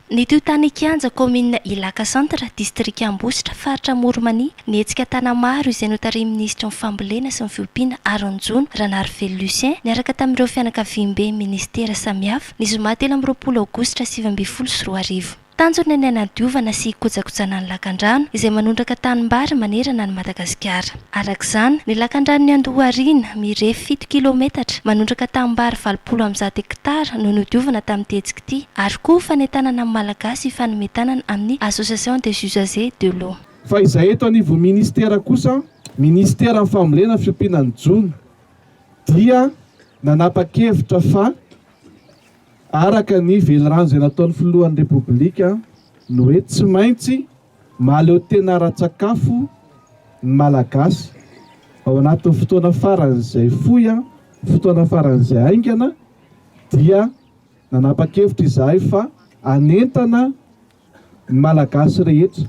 Nitohy tany Ikianja, kaominina Ilaka Centre, distrika Ambositra, faritra Amoron'i Mania, ny hetsika Tanamaro izay notarihin'ny minisitry ny Fambolena sy ny Fiompiana ary ny Jono, Ranarivelo Lucien, niaraka tamin'ireo fianakaviambe minisitera samihafa, ny zoma 23 aogositra 2019. Tanjona ny hanadiovana sy hikojakojana ny lakandrano izay manondraka tanimbary manerana an'i Madagasikara. Araka izany, ny lakandranon'i Andoharina, mirefy fito kilaometatra, manondraka tanimbary 180 hektara no nodiovina tamin'ity hetsika ity, ary koa fanentanana ny Malagasy hifanome tanana amin'ny Association des usagers de l'eau. Fa izay eto anivon'ny Ministera kosa, Ministeran'ny Fambolena, Fiompiana ny Jono, dia nanapa-kevitra fa araka ny velirano izay nataon'ny Filohan'ny Repoblika ny hoe tsy maintsy mahaleo tena ara-tsakafo ny Malagasy ao anatin'ny fotoana faran'izay fohy, fotoana faran'izay haingana dia nanapa-kevitra izahay fa hanentana ny Malagasy rehetra,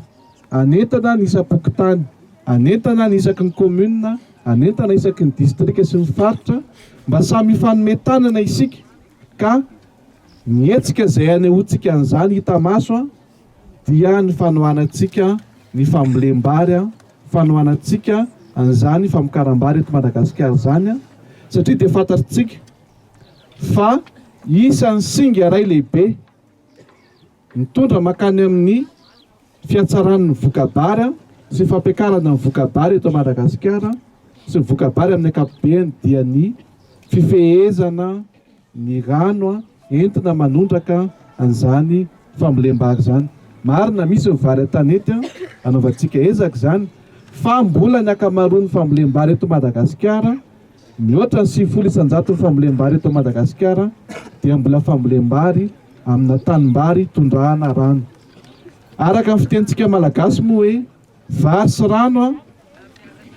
hanentana ny isam-pokontany, hanentana ny isaky ny commune, hanentana isaky ny distrika sy ny faritra mba samy hifanome tanana isika ka ny hetsika izay hanehoantsika an'izany hita maso dia ny fanohanantsika ny fambolem-bary, fanohanantsika an'izany famokaram-bary eto Madagasikara izany satria dia fantatritsika fa isan'ny singa iray lehibe mitondra mankany amin'ny fihatsaran'ny voka-bary sy fampiakarana ny voka-bary eto Madagasikara sy ny voka-bary amin'ny ankapobeny dia ny fifehezana ny rano entina manondraka an'izany fambolem-bary izany. Marina misy ny vary an-tanety anaovantsika ezaka izany fa mbola ny ankamaroan'ny fambolem-bary eto Madagasikara, mihoatra ny 90 isan-jaton'ny fambolem-bary eto Madagasikara dia mbola fambolem-bary amina tanimbary tondrahana rano. Araka ny fitenintsika Malagasy moa hoe vary sy rano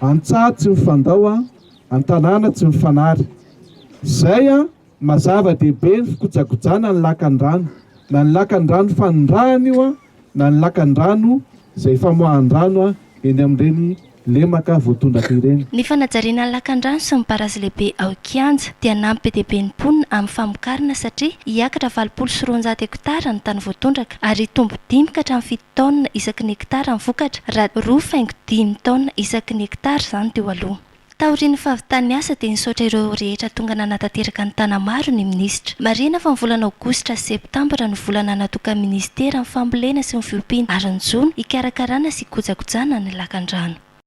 an-tsaha tsy mifandao, an-tanàna tsy mifanary. Izay mazava dehibe ny fikojakojana ny lakan-drano, na ny lakan-drano fanondrahana io na ny lakan-drano izay famoahan-drano eny amin'ireny lemaka voatondraka ireny. Ny fanajariana ny lakandrano sy ny barazy lehibe ao Ikianja dia hanampy be dia be ny mponina amin'ny famokarana satria hiakatra 280 hektara ny tany voatondraka ary hitombo dimy ka hatramin'ny fito taonina isaky ny hektara ny vokatra raha 2,5 taonina isaky ny hektara izany teo aloha. Taorian'ny fahavitan'ny asa dia nisaotra ireo rehetra tonga nanatanteraka ny Tanamaro ny minisitra. Marihina fa ny volana aogositra sy septambra no volana natokan'ny minisiteran'ny fambolena sy ny fiompiana ary ny jono hikarakarana sy hikojakojana ny lakandrano.